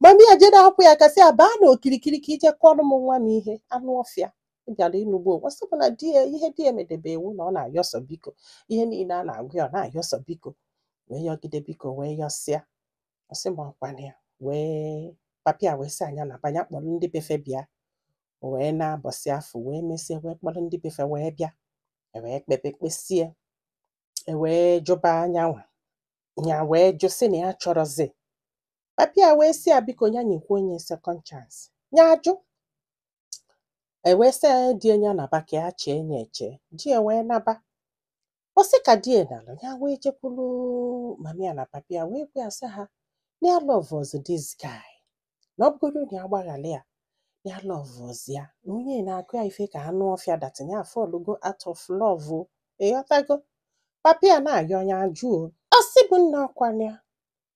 Mami ya jee na-akwụ ya aka, sị ya baa n'okirikiri ka ije kụọrọ m nwa m ihe. Anụ ọfịa ị bịara ịnụgbu onwe. Sị bụ na di ya, ihe di ya medebe ewu na ọ na-ayọsọ biko, ihe niile a na-agụ ya, ọ na-ayọsọ biko, wee yọgide biko, wee yọsịa. Ọ sị m ọkwana ya wee papi ya wee sị anya na banya kpọrọ ndị befe bịa. O wee na-abọsị afọ, wee mesie, wee kpọrọ ndị befe wee bịa. E wee kpebe kpesie, e wee jụba anyanwụ ya, wee jụ sị na ya chọrọzi. Papi ya wee sị ya biko, ya nyekwa onye second chance. Ya ajụ. E wee sị ya di ya naba ka ya chee ya eche. Di ya wee naba. Ọ sị ka di ya nara ya, wee jekwulu mami ya na papi ya, wee gwa ya sị ha na ya love this guy, na ọ bụgodu na ya gbaghara ya, ya love ya, na onye na-agụ ya ife ka anụ ọfịa, that ya fall go out of love o. Ịghọtago? Papi ya na-ayọ ya ajụ o. Ọ sị bụ nna ọkwana ya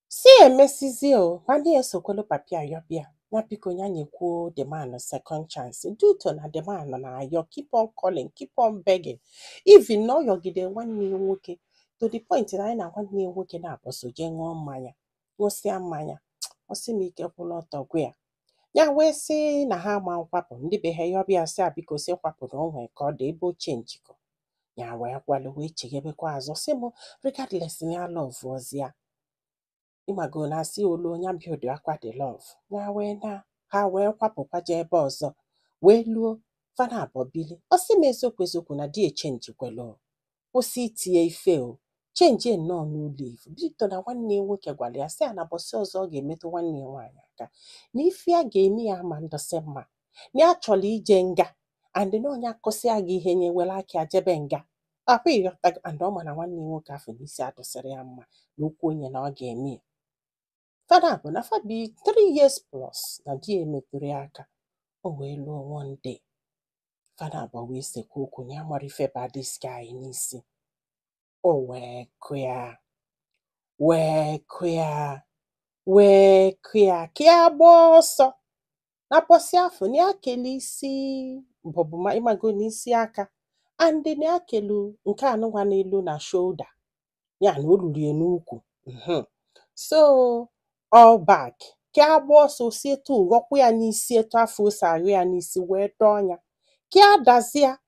si emesizie o, mana ya esokwelu papi ya yọbịa ya biko, ya nyekwuo the man second chance, due to na the man na-ayọ, keep on calling, keep on begging, even na ọ yọgide nwanne ya nwoke to the point na anyị na nwanne ya nwoke na-abọso jee ṅụọ mmanya, ṅụsịa mmanya. Ọ sị m ike kwụla ọtọ gwa ya. Ya wee sị na ha ama nkwapụ ndị be ha yọbịa, sị a biko, sị kwapụ, na o nwee ka ọ dị ebe ochie njikọ ya. Wee kwalụ, wee cheghebekwa azụ. Sị m regardless na ya love ozi ya, ịmago na asị olu onye build akwa the love ya, wee na ha wee kwapụkwa jee ebe ọzọ, wee luo fana abụọ bili. Ọ sị m eziokwu eziokwu na di echenjikwelu o, kwụsị itinye ife o, chenjie nnọọ n'ụlọ ifu bito na nwanne ya nwoke gwara ya sị ya na bọsị ọzọ ọ ga-emetụ nwanne ya nwaanyị aka, na ife ya ga-eme ya ama ndọsị mma, na ya chọrọ ije nga, and na onye akụsịa gị ihe nye were aka ya jebe nga akwa. Ịghọtago? And ọ ma na nwanne ya nwoke afọ n'isi adụsịrị ya mma na okwu onye na ọ ga-eme ya. Fada bụ na fa bi 3 years plus na di ya emetụrụ ya aka. O wee lụọ. One day fada abụọ wee sekwa okwu na ya mara ife ba this guy n'isi. O wee kụ ya, wee kụ ya, wee kụ ya ka ya gbaa ọsọ na bọsị afọ, na ya kele isi bọbụ ma ịmago n'isi aka, and na ya kelu nke anụnwa n'elu na shoulder ya, na o ruru ya n'ukwu. So all back ka ya gbaa ọsọ, si etu ghọkwa ya n'isi, etu afọ o si aghọ ya n'isi, wee dọọ ya ka ya dazia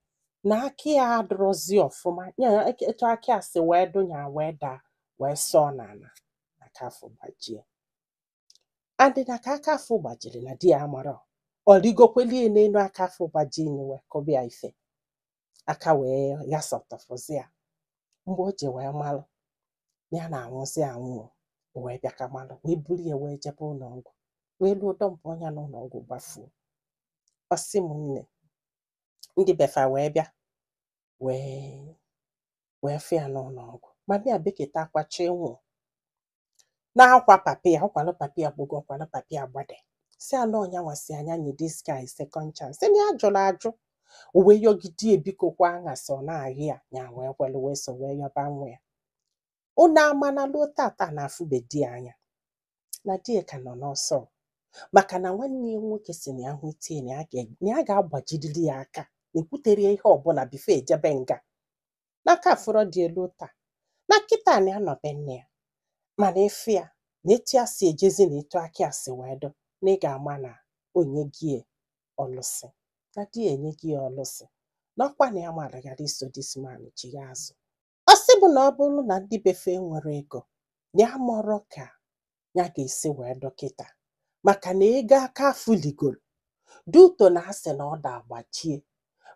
na aka ya adịrọzi ọfụma ya. Etu aka ya si wee dụ ya, wee daa, wee sọọ n'ala, aka afọ gbajie. And na ka aka afọ gbajiri na di ya amarọ, ọ rigokwelie n'elu aka afọ gbajie wee kụba ya ife aka, wee ghasọtọfụzi ya. Mgbe o ji wee malụ na ya na-anwụzi anwụ, o wee bịa ka malụ, wee buru ya wee jebe ụlọ ọgwụ, wee luo dọmpụ ọnya n'ụlọ ọgwụ, gbafuo. Ọ sị m nne, ndị befa wee bịa, wee fụ ya n'ụlọ ọgwụ. Mami ya beketa akwa chọ ịnwụ na-akwa papi ya, ọkwalụ papi ya gbogo, ọkwalụ papi ya gbade, si ala ọnya nwasị anya nye this guy second chance, sị na ya jụrụ ajụ. O wee yọgide ebiko kwa aṅasị, ọ na-ahụ ya ya, wee kwelụ, wee so wee yọba nwa ya. Unu ama na luo tata na afụbe di ya anya, na di ya ka nọ n'ọsọ, maka na nwanne ya nwoke si na ya hụ itie na ya ga-agbajiriri ya aka, na ekwutere ya ihe ọbụla before ejebe nga n'aka. Afụrọ dị elu taa na kịta na ya nọ be nne ya, mana efe ya na etu ya si ejezi na etu aka ya si wee dụ, na ị ga-ama na onye gị ọlụsị na di ya enye gị ya ọlụsị, na ọkwa na ya mara ghara iso this man chigha azụ. Ọ sị bụ na ọ bụrụ na ndị befe nwere ego, na ya mọrọ ka ya ga-esi wee dọkịta, maka na ego aka afụ ligoro duto na asị na ọ da agbachie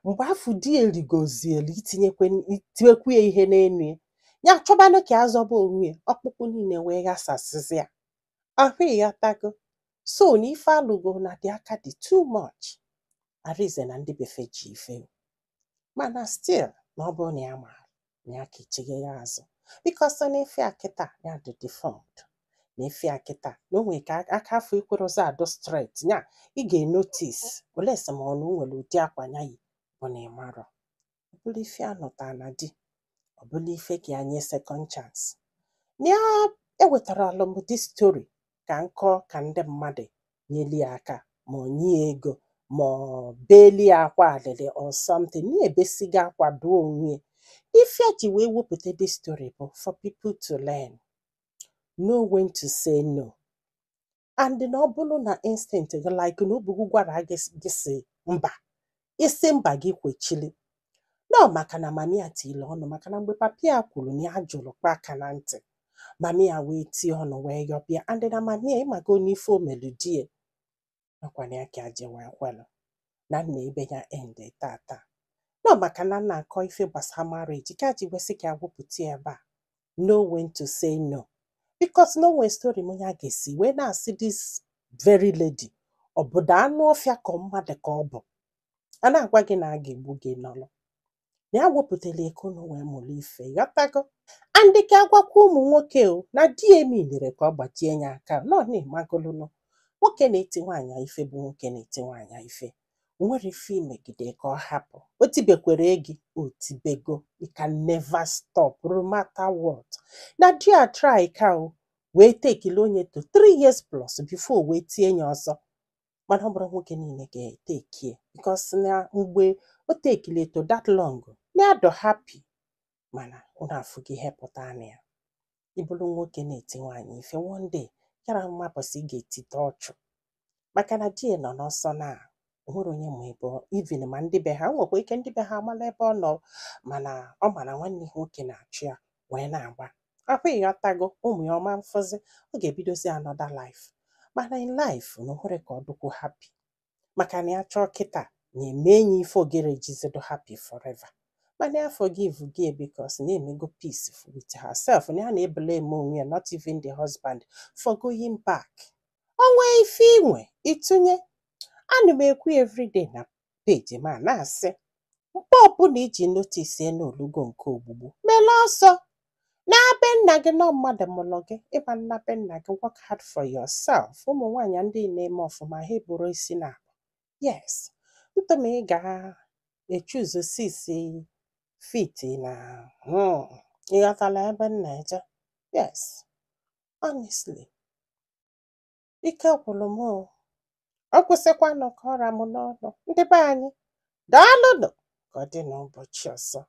mgbe afụ di ya rigozielu, itinyekwu ya ihe n'enu ya, ya chọbanụ ka azọba onwe ya, ọkpụkpụ niile wee ghasasịzi ya ahụ. Ịghọtago? So na ife alụgo na dị aka dị too much. Arize na ndị befe ji ife, mana still na ọ bụrụ na ya maara na ya ka echigha ya azụ, because na ife a kịta ya dị deformed, na ife a kịta na o nwere ka aka afọ ekwerozi adụ straight ya, ị ga-enotice olese ma ọ na o nwere ụdị akwa ya yi bụ na ị marọ. Ọ bụrụ ife anụta na di, ọ bụrụ ife ka ya nye second chance na ya. Ewetara m this story ka nkọ ka ndị mmadụ nyeli ya aka, ma ọ nye ya ego, ma ọ beeli ya akwa alịlị or something, na-ebesigo akwa duo onwe ya. Ife a ji wee wepụta this story bụ for people to learn, know when to say no. And na ọ bụrụ na instinct gị, like na obi gị gwara gị, gị si mba, isi mba, gị kwechili nọ, maka na mami ya tili ọnụ, maka na mgbe papi ya kwuru na ya jụrụ kpa aka na ntị, mami ya wee tie ọnụ wee yọbịa. And na mami ya, ịmago n'ife o melu di ya, nakwana ya ka je wee kwelụ na nna ebe ya end tata nọ, maka na nna akọ ife gbasara marriage ka ji wesị ka wepụta ya ebe a. Know when to say no, because no nwere story m ya ga-esi wee na-asị this very lady, obodo anụ ọfịa ka mmadụ ka ọ bụ a na-agwa gị na a ga-egbu gị n'ọlụ na ya wepụtara ego na wee mụrụ ife ghọtago. And ka agwakwa ụmụ nwoke o na di ya eminire ka ọ gbajie ya aka nọ na-emagolụnụ nwoke na-eti nwaanyị ife bụ nwoke na-eti nwaanyị ife o nwere ife imegide ka ọ hapụ o tibekwere gị, o tibego. You can never stop, no matter what. Na di ya try ka o wee tekili onye to 3 years plus before wee tie ya ọzọ, mana ọ bụrụ nwoke niile ga-etekie, because na mgbe o tekili to that long na ya dọ happy, mana unu afụgo ihe pụtara na ya. Ịbụrụ nwoke na-eti nwaanyị ife, one day yara mmapụsị ị ga-etite ọchụ, maka na di ya nọ n'ọsọ na o nwere onye ma ebe even ma ndị be ha nwekwa ike, ndị be ha amala ebe ọ nọ, mana ọ ma na nwanne ya nwoke na-achụ ya wee na-agba akwa. Ịghọtago? Ụmụ ya ọma mfụzi, ọ ga-ebidozi another life, mana in life na o nwere ka ọ dịkwu happy, maka na ya chọọ kịta na eme enyi ife ogere jizido happy forever. Mana ya forgive gị because na-emego peace with herself, na ya na-eblame onwe ya, not even the husband, for going back. O nwee ife inwe ịtụnye, ana m ekwu everyday na page ma na-asị, mgbe ọbụla iji notice n'olugo nke ogbugbu, mele ọsọ na be nna gị nọ, mmadụ mụrụ gị ịba nna be nna gị. Work hard for yourself. Ụmụ nwaanyị ndị na-eme ọfụma, ha eburu isi na yes ntụm ị ga-echuzu 6 feet na ịghọtala ebe m na-eje? Yes, honestly, ike gwụrụ m o. Ọ kwụsịkwanụ ka ọra m n'ọnụ. Ndị be anyị, daalụnụ. Ka ọ dị n'ụbọchị ọzọ.